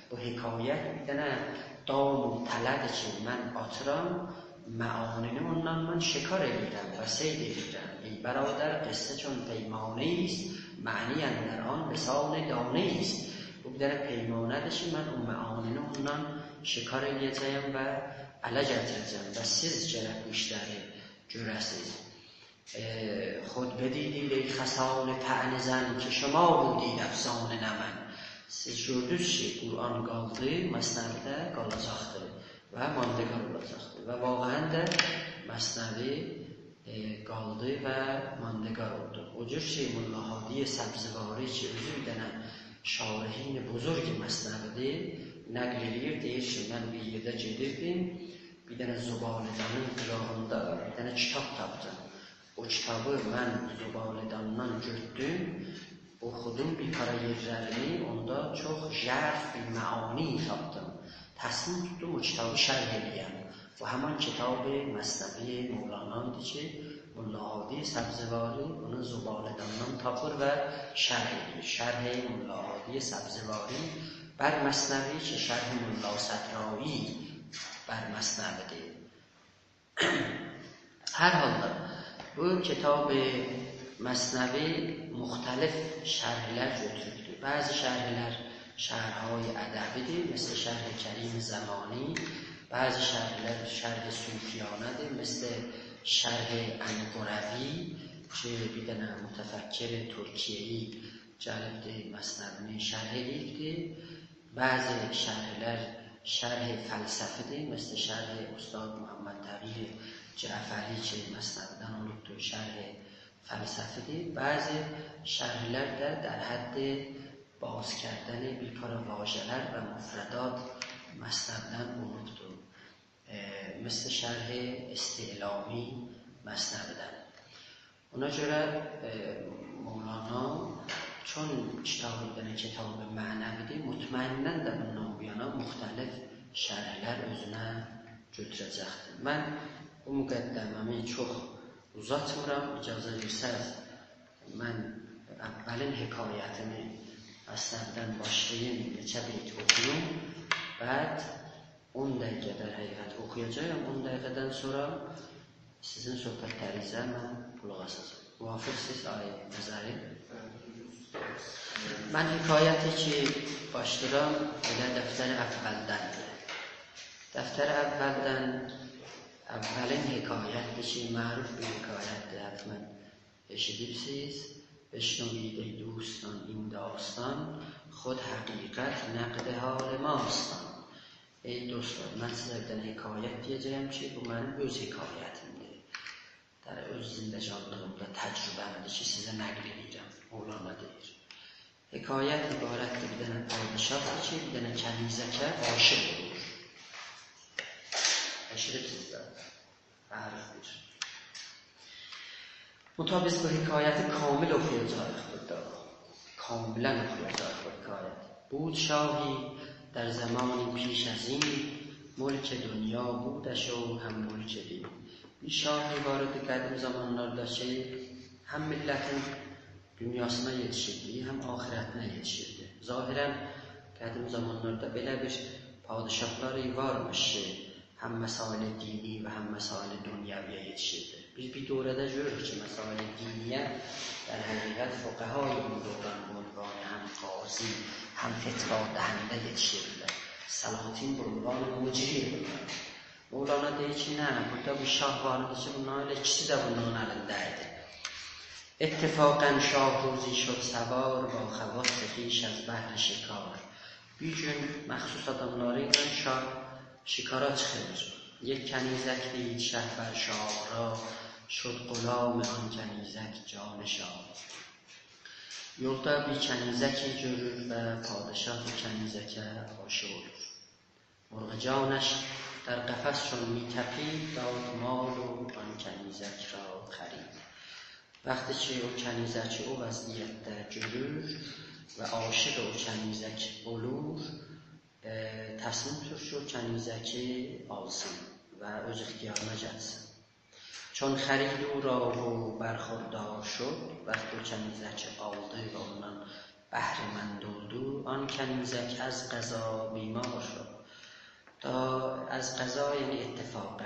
بو حکایت بیر دنه دام و تله‌دیر کی من آتیرام، معانینی اوندان من شکار ائله‌ییرم و صید ائله‌ییرم. ای برادر، قصه چون پیمانه‌ای است، معنی اندر آن بسان دانه‌ای است. بو بیر دنه پیمانه‌دیر کی من او معانینی اوندان شکار ائله‌یه‌جه‌یم و اله گتیره‌جم و سیز گرک بو ایشلری گؤره‌سیز. ائ، خود بدیدید ای خسان طعنه‌زن، که شما بودید افسانه نه من. سیز گؤردونوز کی قرآن قالدی، مثنوی ده قالاجاقدیر و ماندگار اولاجاقدیر. و واقعاً ده مثنوی، ائ، قالدی و ماندگار اولدو. او جور کی ملا هادی سبزواری کی اؤزو بیر دنه شارحین بزرگ مثنوی‌دیر، نقل ائله‌ییر، دئییر کی من بیر یئرده گئدیردیم، بیر دنه زباله‌دانین قیراغیندا بیر دنه کیتاب تاپدیم. او کیتابی من زباله‌داندان گؤتدوم، اوخودوم بیر پارا یئرلرینی، اوندا چوخ ژرف بیر معانی تاپدیم. تصمیم توتدوم او کیتابی شرح ائله‌یم. بو همان کتاب مثنوی مولانادیر کی ملا هادی سبزواری بونو زباله‌داندان تاپیر و شرح ائله‌ییر. شرح ملا هادی سبزواری بر مثنوی کی شرح ملا صدرایی بر مثنوی‌دیر. هر حالدا بو کتاب مثنوی مختلف شرحلر گؤتوروبدور. بعضی شرحلر شرح‌های ادبی‌دیر، مثل شرح کریم زمانی، بعضی شرحلر شرح صوفیانه‌دیر، مثل شرح انقروی کی بیر دنه متفکر ترکیه‌ای گلیبدی مثنوی‌نی شرح ائله‌ییبدی. بعضی شرحلر شرح فلسفی‌دیر، مثل شرح استاد محمدتقی جعفری کی مثنوی‌دن اولوبدور، شرح فلسفی‌دیر. بعضی شرح‌لر ده در حد باز کردن بیر پارا واژه‌لر و مفردات مثنوی‌دن اولوبدور. ائ، مثل شرح استعلامی مثنوی‌دن. اونا گؤره، ائ، مولانا چون کیتابی بیر دنه کتاب معنوی‌دیر، مطمئناً ده بوندان بو یانا مختلف شرح‌لر اؤزونه گؤتوره‌جکدیر. من بو مقدمه‌می چوخ اوزاتمیرام، اجازه وئرسز، من اولین حکایتینی مثنوی‌دن باشلاییم، نئچه بیت اوخویوم، بعد اون دقیقه در حقیقت اوخویاجاغام، اون دقیقه‌دن سونرا سیزین صحبت‌لرینیزه من قولاق آساجاغام. موافق‌سیز، آقای نظری؟ من حکایتی کی باشلاییرام، ائله دفتر اولدندیر. دفتر اولدن اولین حکایتدیر کی، معروف بیر حکایتدیر، حتماً ائشیدیبسیز. «بشنوید ای دوستان این داستان، خود حقیقت نقد حال ماستان.» ای دوستلار، من سیزه بیر دنه حکایت دئیه‌جه‌یم کی، بو منیم اؤز حکایتیمدیر. یعنی، اؤز زندگانلیغیمدا تجربه‌مدیر کی، سیزه نقل ائدیرم. مولانا دئییر. حکایت عبارتدیر بیر دنه پادشاهدیر کی، بیر دنه کنیزکه عاشق اولور. ائشیدیبسیز ده. معروفدور. منتها بیز بو حکایتی کامل اوخویاجاغیق بورادا. کاملاً اوخویاجاغیق بو حکایتی. «بود شاهی در زمانی پیش از این، ملک دنیا بودش و هم ملک دین.» بیر شاهی وار ایدی قدیم زامانلاردا کی، هم میللتین دونیاسینا یئتیشیردی، هم آخرتینه یئتیشیردی. ظاهراً قدیم زامانلاردا بئله بیر پادشاهلار وارمیش کی، هم مسائل دینی و هم مسائل دنیوی‌یه یئتیشیردی. بیز بیر دوره‌ده گؤروروک کی، مسائل دینی‌یه در حقیقت فقهای اون دوران به عنوان هم قاضی، هم فتوا دهنده یئتیشیردیلر. سلاطین به عنوان مجری بودن. مولانا دئییر کی، نه، بورادا بیر شاه وار ایدی کی، بوندان ائله ایکیسی ده بوندان الینده ایدی. «اتفاقاً شاه روزی شد سوار، با خواص خویش از بهر شکار.» بیر گون مخصوص آداملاری ایله شاه شکارا چیخیر. «یک کنیزک دید شه بر شاهراه، شد غلام آن کنیزک جان شاه.» یولدا بیر کنیزکی گؤرور و پادشاه بو کنیزکه عاشق اولور. «مرغ جانش در قفس چون می‌طپید، داد مال و آن کنیزک را خرید.» وقتی کی او کنیزکی او وضعیتده گؤرور و عاشق او کنیزک اولور، ائ، تصمیم توتور کی، او کنیزکی آلسین و اؤز اختیارینا گتیرسین. «چون خرید او را و برخوردار شد»، وقتی او کنیزکی آلدی و اوندان بهره‌مند اولدو، «آن کنیزک از قضا بیمار شد.» دا از قضا، یعنی اتفاقاً،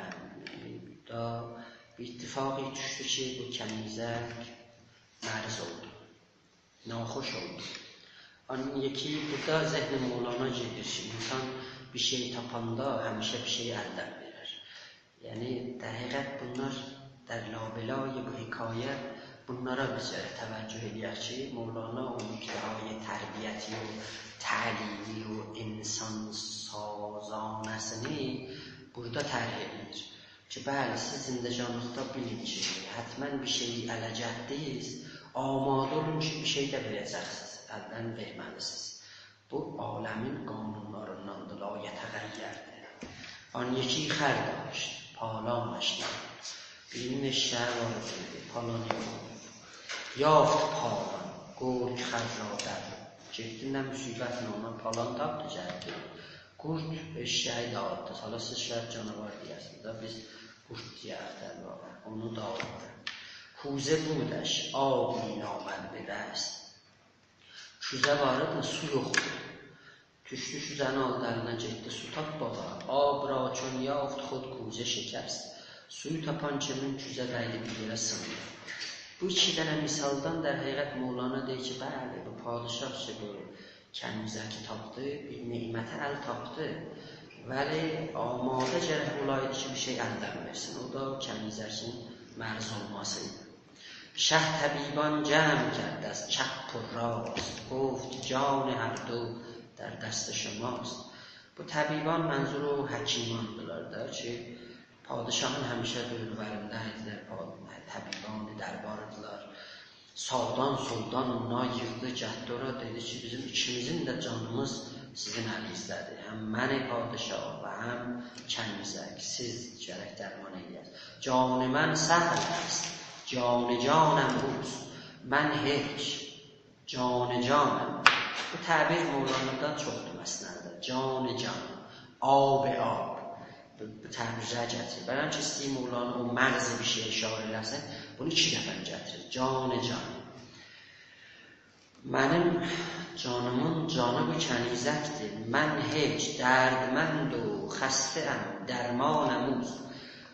دا بیر اتفاقی دوشدو کی، بو کنیزک مریض اولدو، ناخوش اولدو. آن یکی، بورادا ذهن مولانا گئدیر کی، انسان بیر شئی تاپاندا همیشه بیر شئی الدن وئرر. یعنی، در حقیقت بونلار در لابه‌لای بو حکایت، بونلارا بیز گرک توجه ائله‌یک کی، مولانا او نکته‌های تربیتی و تعلیمی و انسان‌سازانه‌سینی بورادا طرح ائله‌ییر. کی، بلی، سیز زندگانلیقدا بیلین کی، حتماً بیر شئیی اله گتدینیز، آماده اولون کی، بیر شئی ده وئره‌جکسینیز، الدن وئرمه‌لیسینیز. بو عالمین قانونلاریندان‌دیر، لایتغیردیر. «آن یکی خر داشت، پالانش نبود.» بیرینین ائششه‌یی وار ایدی، پالانی یوخ ایدی. «یافت پالان، گرگ خر را دربرد.» گئتدی، نه مصیبتله اونا پالان تاپدی، گلدی. قورد ائششه‌یی داغیتدی. حالا سیز شاید جاناوار دئیه‌سینیز ده، بیز قورد دئیه‌ریک ده، اونو داغیتدی. «کوزه بودش، آب می‌نامد به دست.» کوزه وار ایدی، سو یوخدو. دوشدو کوزه‌نی آلدی الینه، گئتدی سو تاپماغا. «آب را چون یافت خود کوزه شکست.» سویو تاپان کیمین کوزه دَیدی بیر یئره، سیندی. بو ایکی دنه مثالدان در حقیقت مولانا دئییر کی، بلی، بو پادشاه کی، بو کنیزکی تاپدی، بیر نعمته ال تاپدی. ولی آماده گرک اولایدی کی، بیر شئی الدن وئرسین. او دا کنیزکین مریض اولماسی ایدی. «شه طبیبان جمع کرد از چپ و راست، گفت جان هر دو در دست شماست.» بو طبیبان منظور او حکیماندیلار دا کی، پادشاهین همیشه دور و برینده ایدیلر، پا-، طبیبان درباردیلار. ساغدان، سولدان اونلاری ییغدی، گتدی اورا، دئدی کی، بیزیم ایکیمیزین ده جانیمیز سیزین الینیزده‌دیر. هم من پادشاه و هم کنیزک، سیز گرک درمان ائله‌یه‌سیز. جان من سهل است، جان جانم اوست. من هئچ، جان جانم. بو تعبیر مولانادان چوخدور مثنوی‌ده. جان جان، آب آب. بو، بو تعبیرلری گتیریر. بلکه ایسته‌ییر مولانا او مغز بیر شئیه اشاره ائله‌سین. بونو ایکی دفعه گتیریر. جان جان. منیم جانیمین جانی بو کنیزکدیر. من هئچ، دردمند و خسته‌ام، درمانم اوست.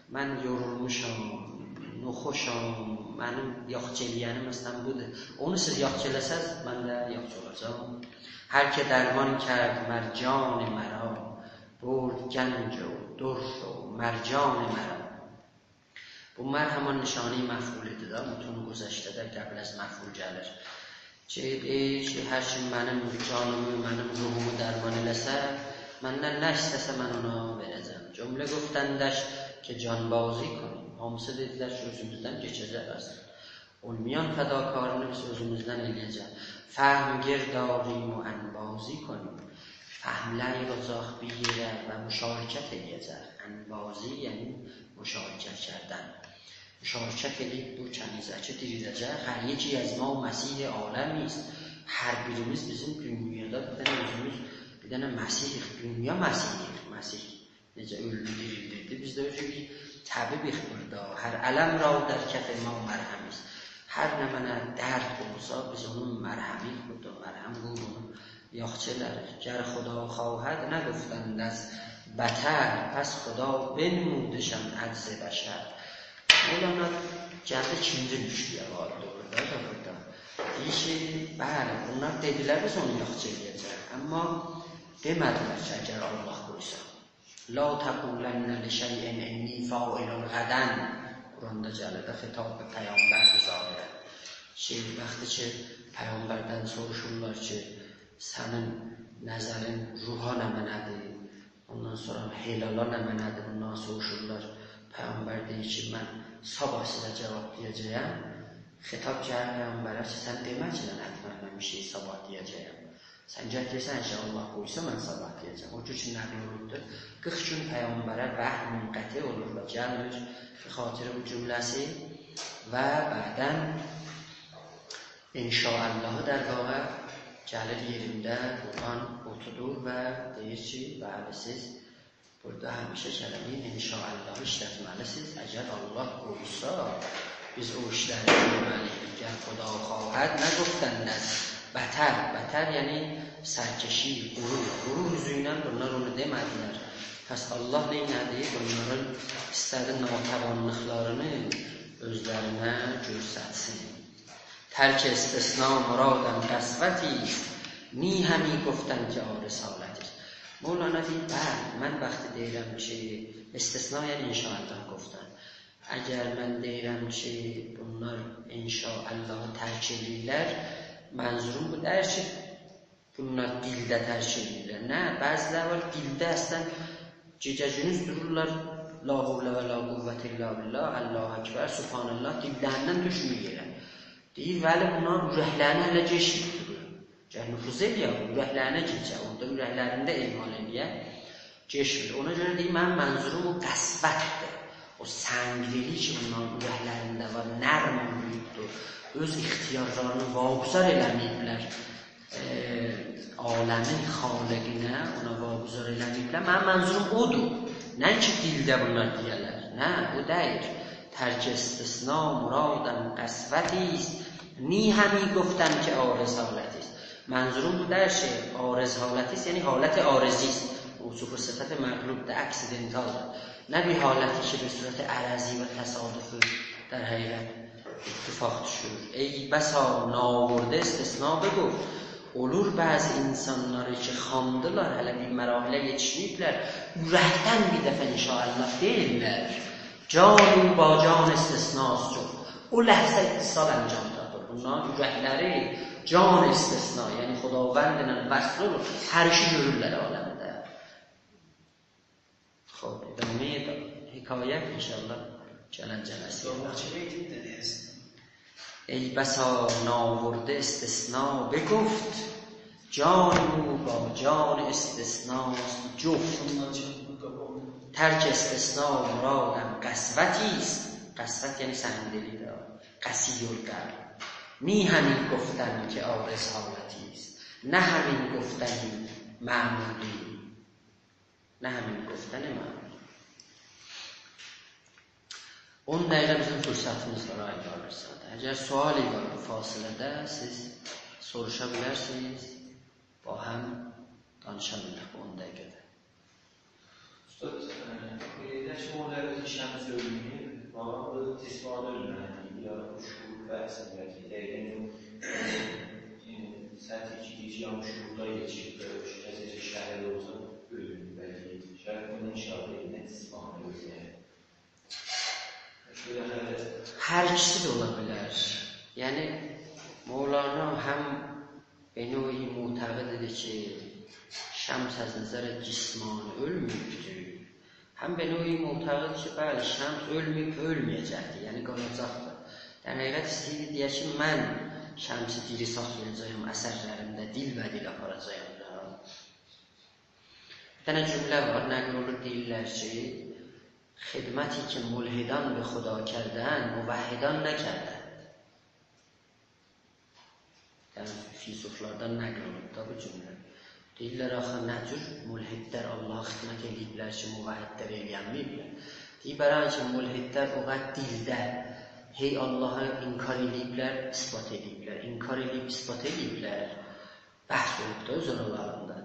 من یورولموشام، ناخوشام، منیم یاخشی ائله‌ینیم، مثلا، بودور. اونو سیز یاخشی ائله‌سز، من ده یاخشی اولاجاغام. هر که درمان کرد مر جان مرا، برد گنج و در و مرجان مرا. بو مر همان نشانه‌ی مفعول‌دیر ده، متون گذشته‌ده قبل از مفعول گلیر. کی، دئییر کی، هر کیم منیم جانیمی، منیم روحومو درمان ائله‌سه، مندن نه ایسته‌سه من اونا وئره‌جم. جمله گفتندش که جانبازی کنیم. هامیسی دئدیلر کی، اؤزوموزدن کئچه‌جک اصلا. اولمایان فداکارینی بیز اؤزوموزدن ائله‌یه‌جک. فهم گرد آریم و انبازی کنیم. فهملر ییغاجاق بیر یئره و مشارکت ائله‌یه‌جک. انبازی، یعنی مشارکت کردن. مشارکت ائله‌ییب بو کنیزکی دیریلده‌جک. هر یکی از ما مسیح عالمی است. هر بیریمیز بیزیم دونیادا بیر دنه اؤزوموز، بیر دنه مسیحیک، دونیا مسیحی‌ییک، مسیح. نئجه اؤلونو دیریلدیردی، بیز ده اؤزوموز طبیبیک بورادا. هر الم را در کف ما مرهمی است. هر نمنه درد اولسا، بیز اونون مرهمی‌ییک بورادا، مرهم قویوب اونو یاخشی ائلریک. گر خدا خواهد نگفتند از بطر، پس خدا بنمودشان عجز بشر. مولانا گلدی ایکینجی مشکله وارد اولور دا بورادا. دئییر کی، بلی، بونلار دئدیلر، بیز اونو یاخشی ائله‌یه‌جه‌ییک. اما دئمه‌دیلر کی، اگر الله قویسا. «لا تقولن لشیء انی فاعل غدا.» قرآندا گلیر ده، خطاب به پیغمبردیر ظاهرا. شئی، وقتی کی، پیغمبردن سوروشورلار کی، سنین نظرین روحا نمنه‌دیر، اوندان سونرا هلالا نمنه‌دیر، بوندان سوروشورلار. پیغمبر دئییر کی، من صاباح سیزه جواب دئیه‌جه‌یم. خطاب گلیر پیغمبره کی، سن دئمه کی، من حتما من بیر شئی صاباح دئیه‌جه‌یم. سن گتیرسن کی، الله قویسا، من صاباح دئیه‌جم. او جور کی، نقل اولوبدور. قیرخ گون پیغمبره وحی منقطع اولور و گلمیر، به خاطر بو جمله‌سی. و بعدا «ان شاء الله»ی، در واقع، گلیر یئرینده، قرآن اوتودور و دئییر کی، بلی، سیز بورادا همیشه کلمه‌ی «ان شاء الله»ی ایشلتمه‌لی‌سینیز. اگر الله قویسا، بیز او ایشلری گؤرمه‌لی‌ییک. «گر خدا خواهد نگفتند از بطر.» بطر یعنی سرکشی، غرور. غرور اوزو ایله بونلار اونو دئمه‌دیلر. پس الله نئینه‌دی؟ بونلارین ایسته‌دی ناتوانلیقلارینی اؤزلرینه گؤسترسین. «ترک استثنا مرادم قسوتی است، نی همی گفتند که عارض حالتی است.» مولانا دئییر، بلی، من وقتی دئییرم کی، استثنا یعنی «ان شاء الله» گفتن. اگر من دئییرم کی، بونلار «ان شاء الله»ی ترک ائله‌ییرلر، منظوروم بو دئییل کی، بونلار دیلده ترک ائله‌ییرلر. نه، بعضی‌لر وار، دیلده اصلا گئجه گوندوز دورورلار، «لا حول و لا قوة الا بالله»، «الله اکبر»، «سبحان الله»، دیللریندن دوشمور یئره. دئییر، ولی بونلار اورکلرینه هله کئچمیر. گرک نفوذ ائله‌یه، اورکلرینه کئچه، اورادا اورکلرینده اعمال ائله‌یه، کئچمیر. اونا گؤره دئییر، منیم منظوروم او قسوتدیر. او سنگدلی کی، بونلارین اورکلرینده وار، نرم اولماییبدیر. اؤز اختیارلارینی واگذار ائله‌مه‌ییبلر، ائ، عالمین خالقینه، اونا واگذار ائله‌مه‌ییبلر. منیم منظوروم اودور. نه کی، دیلده بونلار دئیه‌لر. نه، او دئییل. «ترک استثنا مرادم قسوتی است، نی همی گفتند که عارض حالتی است.» منظوروم بو دئییل کی، «عارض حالتی است»، یعنی حالت عارضی است. موصوف صفت مقلوبدور، اکسیدنتالدیر. نه بیر حالتی کی، به صورت عرضی و تصادفی در حقیقت اتفاق دوشور. «ای بسا ناآورده استثنا بگفت.» اولور بعضی انسانلاری کی، خامدیلار، هله بیر مراحله یئتیشمه‌ییبلر، اورکدن بیر دفعه «ان شاء الله» دئییرلر. «جان او با جان استثناست جفت.» او لحظه اتصال انجام تاپیر. بونلارین اورکلری جان استثنا، یعنی خداوندله وصل اولور، هر ایشی گؤرورلر عالمده. خب، ادامه‌ی حکایت ان شاء الله گلن جلسه‌یه باخ. سونراکی بیتی ده دئیه‌سن. ای بسا ناورده استثنا بگفت، جان او با جان استثناست جفت. ترک استثنا مرادم قسوتی است. قسوت یعنی سنگدلی ده. قسی‌القلب. نی همین گفتن که عارض حالتی است، نه همین گفتنی معمولی، نه همین گفتن معمولی. اون دقیقه بیزیم فرصتیمیز وار، آقای قادرزاده. اگر سؤالی وار بو فاصله‌ده، سیز سوروشا بیلرسینیز، باهم دانیشا بیلریک بو اون دقیقه‌ده. اوستاد، ائ، بو یئرده کی، او دقیقه کی، شمس اؤلمه‌ییب، بابا بو جسمانی اؤلمه‌ییب، یا بو شعور بحثینده کی، دقیقاً او، ائ، سطح ایکی گئجه یا شعوردا کئچیب، بئله بیر شئی، نئجه کی، شهید اولسا، اؤلور، بلکه. شاید بونو اشاره ائدیر، نه جسمانی اؤلمه‌ییب. هر ایکیسی ده اولا بیلر. یعنی، مولانا هم به نوعی معتقد ایدی کی، شمس از نظر جسمانی اؤلمه‌ییبدیر، هم به نوعی معتقد کی، بلی، شمس اؤلمه‌ییب، اؤلمه‌یه‌جکدیر، یعنی قالاجاقدیر. در حقیقت ایسته‌ییردی دئیه کی، من شمسی دیری ساخلایاجاغام اثرلریمده، دیل‌به‌دیل آپاراجاغام دا. بیر دنه جمله وار، نقل اولور، دئییرلر کی، «خدمتی که ملحدان به خدا کرده‌اند، موحدان نکرده‌اند.» یعنی، فیلسوفلاردان نقل اولونوب دا بو جمله. دئییرلر، آخی نه جور ملحدلر آللاها خدمت ائله‌ییبلر کی، موحدلر ائلیه‌نمه‌ییبلر؟ دئییر، برای اینکه ملحدلر او قدر دیلده هی آللاهی انکار ائله‌ییبلر، اثبات ائله‌ییبلر، انکار ائله‌ییب، اثبات ائله‌ییبلر. بحث اولوب دا اؤز آرالاریندا.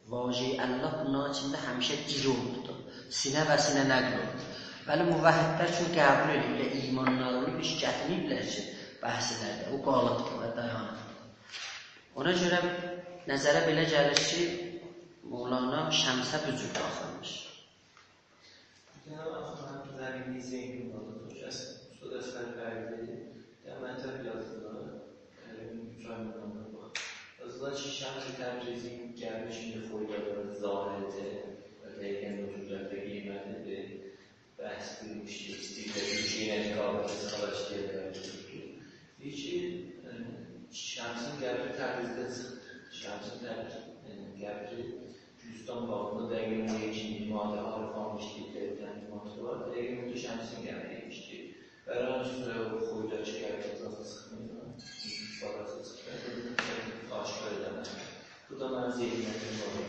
واژه‌ی الله بونلارین ایچینده همیشه دیری اولوبدور. سینه به سینه نقل اولونور. ولی موحدلر چون قبول ائدیبلر، ایمانلاری اولوب، هئچ گتیرمه‌ییبلر کی، بحث ائده‌لر. او قالیبدیر و دایانیبدیر. اونا گؤره نظره بئله گلیر کی، مولانا شمسه بو جور باخیرمیش. بیر دنه آخی منیم زمینه‌ی ذهنیم واردی. او کس، اوستاد اصغر فریدی، بیر دنه مطلب یازدیلار. ائ، اوچ آی بوندان قاباق. یازدیلار کی، شمس تبریزی گلمیش ایندی خویدادا ظاهرده و دقیقاً او جور ده قیمتلی‌دیر. بحث قورموشدو، ایسته‌ییرلر کی، یئنه رقابته چیخالار کی، دئیه‌لر کی، دئییر کی، ائ، شمسین قبری تبریزده چیخدی. شمسین تبریز، ائ، قبری گلستان باغیندا دقیقاً او یئر کی، مادی عارفان ایشله‌ییب، دقیقاً مادی وار، دقیقاً اوندا شمسین قبری ایمیشدی. برای اینکه سونرا او خویداکی قبری چیخمیر، بالاسی چیخمیر، آشکار ائله‌مه‌دی. بو دا منیم ذهنیمده وار.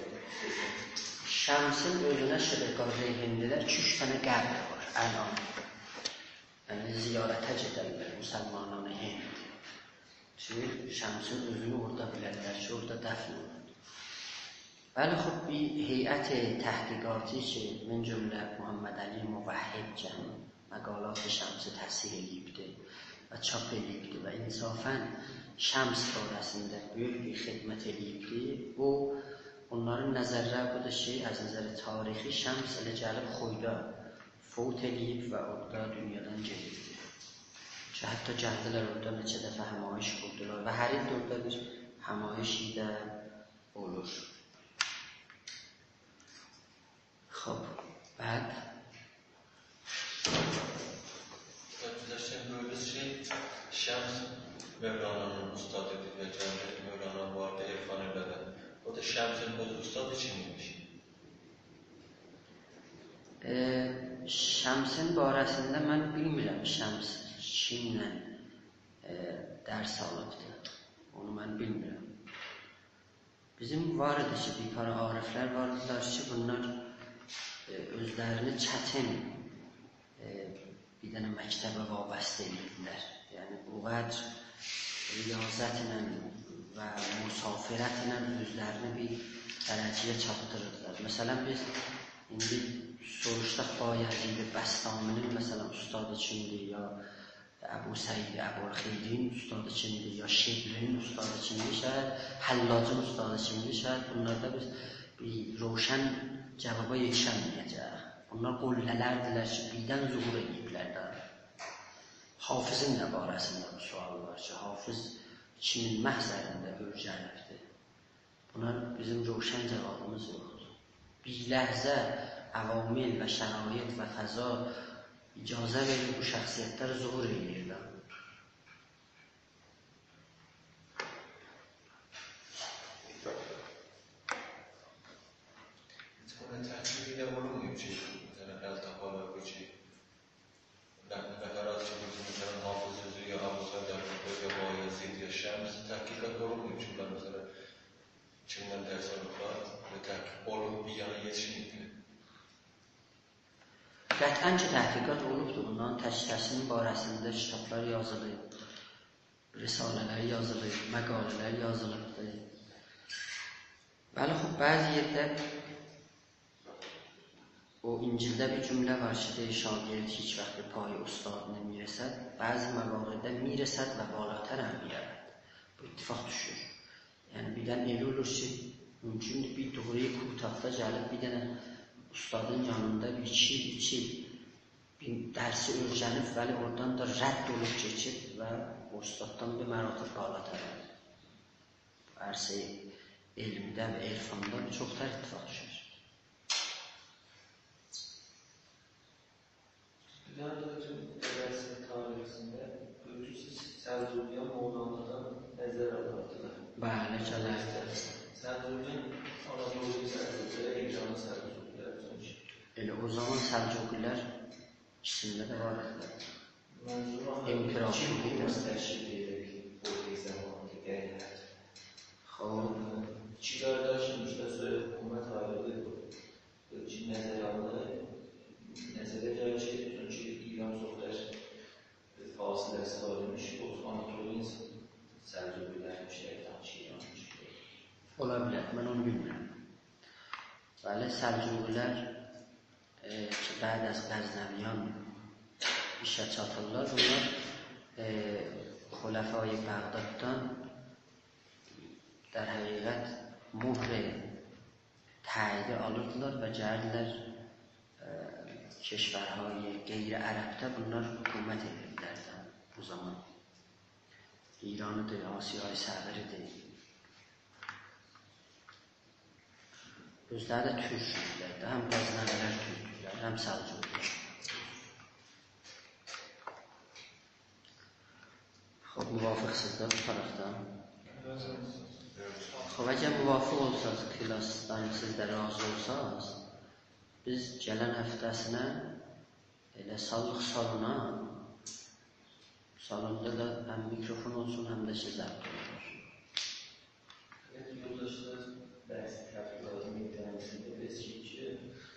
شمسین اؤزونه شبه قاره هندیده ایکی-اوچ دنه قبر وار الان. یعنی، زیارته گئدرلر مسلمانان هند. چونکی شمسین اؤزونو اورادا بیلرلر کی، اورادا دفن اولوندو. بلی، خوب، بیر هیئت تحقیقاتی کی، من جمله محمدعلی موحد کی، مقالات شمسی تحصیل ائله‌ییبدی و چاپ ائله‌ییبدی و انصافاً شمس باره‌سینده بؤیوک بیر خدمت ائله‌ییبدی. او، اونلارین نظرلری بودور کی، از نظر تاریخی شمس ائله گلیب خویدا فوت ائله‌ییب و اورادا دونیادان گئدیبدیر. کی، حتی گلدیلر اورادا نئچه دفعه همایش قوردولار و هر ایل ده اورادا بیر همایش ده اولور. خوب، بعد؟ بیزه شئی بویوردونوز کی، شمس مولانانین اوستادی‌دیر و گلدی مولانا واردا عرفان ائله‌دی. او دا شمسین اؤز اوستادی کیم ایمیش؟ ائ، شمسین باره‌سینده من بیلمیرم شمس کیمله، ائ، درس آلیبدی. اونو من بیلمیرم. بیزیم وار ایدی کی، بیر پارا عارفلر وار ایدیلر کی، بونلار، ائ، اؤزلرینی چتین، ائ، بیر دنه مکتبه وابسته ائدیردیلر. یعنی، او قدر ریاضتله و مسافرتله اؤزلرینی بیر درجه‌یه چاتدیریردیلار. مثلاً، بیز ایندی سوروشساق بایزید بسطامی‌نین، مثلاً، اوستادی کیمدیر، یا ابوسعید ابوالخیرین اوستادی کیمدیر، یا شبلی‌نین اوستادی کیمدیر، شاید حلاجین اوستادی کیمدیر، شاید بونلاردا بیز بیر روشن جاوابا یئتیشمه‌یه‌جه‌ییک. بونلار قله‌لردیلر کی، بیردن ظهور ائدیبلر ده. حافظین ده باره‌سینده بو سؤال وار کی، حافظ کیمین محضرینده اؤیرنیبدیر؟ بونا بیزیم روشن جاوابیمیز یوخدور. بیر لحظه عوامل و شرایط و فضا اجازه وئریر بو شخصیت‌لر ظهور ائله‌ییر ده. مثلا، تحقیق ده اولونمویوب کی، مثلا، ال تاپالار بو کی، نه، نفرات کی، بو کی، مثلا، حافظ اؤزو یا ابوالفضل یا بایزید یا شمس، تحقیقات اولونمویوب کی، بونلار، مثلا، کیمدن درس آلیبلار و تحقیق اولوب بیر یانا یئتیشمه‌ییبدیر. قطعاً کی، تحقیقات اولوبدور. بونلارین تک‌تکی‌نین باره‌سینده کیتابلار یازیلیب، رساله‌لر یازیلیب، مقاله‌لر یازیلیبدیر. بلی، خوب، بعضی یئرده او انجیلده بیر جمله وار کی، دئییر: «شاگرد هیچ وقت به پای استاد نمی‌رسد.» بعضی مواردده می‌رسد و بالاتر هم می‌رود. بو اتفاق دوشور. یعنی، بیردن ائله اولور کی، مومکوندور بیر دوغرویو کوتاهدا گلیب بیر دنه استادین یانیندا بیر ایکی ایل، اوچ ایل بیر درسی اؤیرنیب، ولی اورادان دا رد اولوب کئچیب و او استاددان بیر مراتب بالاتر. عرصه‌ی علمده و عرفاندا بو چوخ‌تر اتفاق دوشر. بیر دنه ده هؤکوم ادبیات تاریخینده گؤرورسونوز، سلجوقیان مولانادان نظر آلاردیلار. بلی، گلردی. سلجوقیان آنادولو سلجوقیان، ایرانی سلجوقیان، چونکی ائله او زامان سلجوقی‌لر ایکیسینده ده وار ایدی. منظورم امپراتورلوق ایکی ایدی. حکومت تشکیل ائدیرک، او زاماندا غیرت. خوب. ایکی قارداشین ایشته سوی حکومت آیریلیب. کی، نظر آلینیر، نظره گلیر کی، چونکی ایران چوخ دا فاصله‌سی وار ایمیش، او آناتولی سلجوقی‌لرمیش، یعنی، ایرانمیش. اولا بیلر، من اونو بیلمیرم. بلی، سلجوقی‌لر، ائ، کی، بعد از غزنویان ایشه چاتیرلار. بونلار، ائ، خلفای بغداددان، در حقیقت، مهر تأییدی آلیردیلار و گلیردیلر، ائ، کشورهای غیر عربده بونلار حکومت ائدیردیلر ده او زامان. ایرانی‌دیر، آسیای صغیری‌دیر. اؤزلری ده تورک ایدیلر ده، هم غزنوی‌لر تورکدولر، هم سلجوقی‌لر. خوب، موافق‌سیز ده بو طرفدن؟ خوب، اگر موافق اولساز، کلاسدان سیز ده راضی اولساز، بیز گلن هفته‌سینه ائله سالیق سالونا، سالوندا دا هم میکروفون اولسون، هم ده کی، ضبط اولونور. یولداشلار، بحث تبلیغاتی میدانیسیندا بیز کی،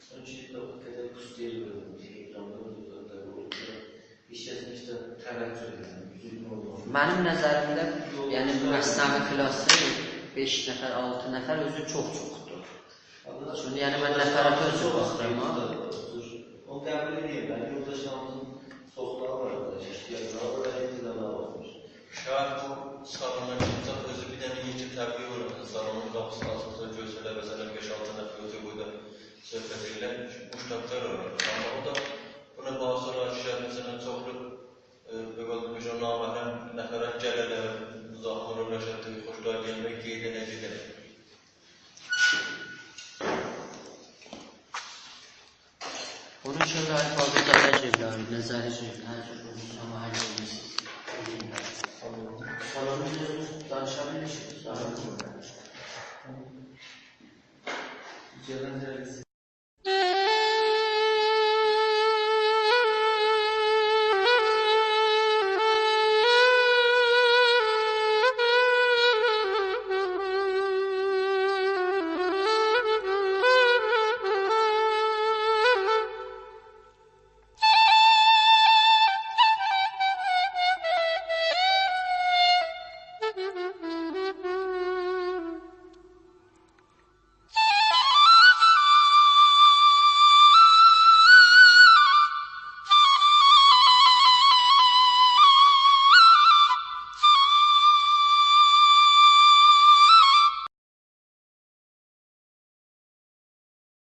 چونکی او قدر پوستر وئریلمیش، اکراندا دا، دا اولور. هئچ کس هئچ ده توجه ائله‌میر، دوزگون اولمالی. منیم نظریمده، یعنی، مثنوی کلاسی بئش نفر، آلتی نفر اؤزو چوخ چوخدور. چونکی، یعنی، من نفرات اؤزو باخیرام، ها. اونو قبول ائدیرم، من یولداشلاریمیزین چوخلاری وار دا، اشتیاقلاری وار، انتظارلاری وار. شاید بو سالونا چیخسا، اؤزو بیر دنه یئکه تبلیغ اولور، سالونون قاپیسینی آچیرسا، گؤرسه‌لر، مثلا، بئش-آلتی نفر اوتوروب بورادا صحبت ائدیرلر، موشتاقلار اولار. آمما او دا بونا باعث اولار کی، شاید، مثلا، چوخلو، ائ، بئله بیر نامحرم نفرات گله‌لر، مزاحم اولورلار، شاید، خوشلاری گلمک، گئده‌لر، گئده‌لر. اونون اوچون ده ایفاده ائده‌جکلر، نظری اوچون، هر جور اولورسا، آمما هر جور اولورسا. سالونون اؤزو دانیشا بیلمیشیک، سالونون. گلن جلسه.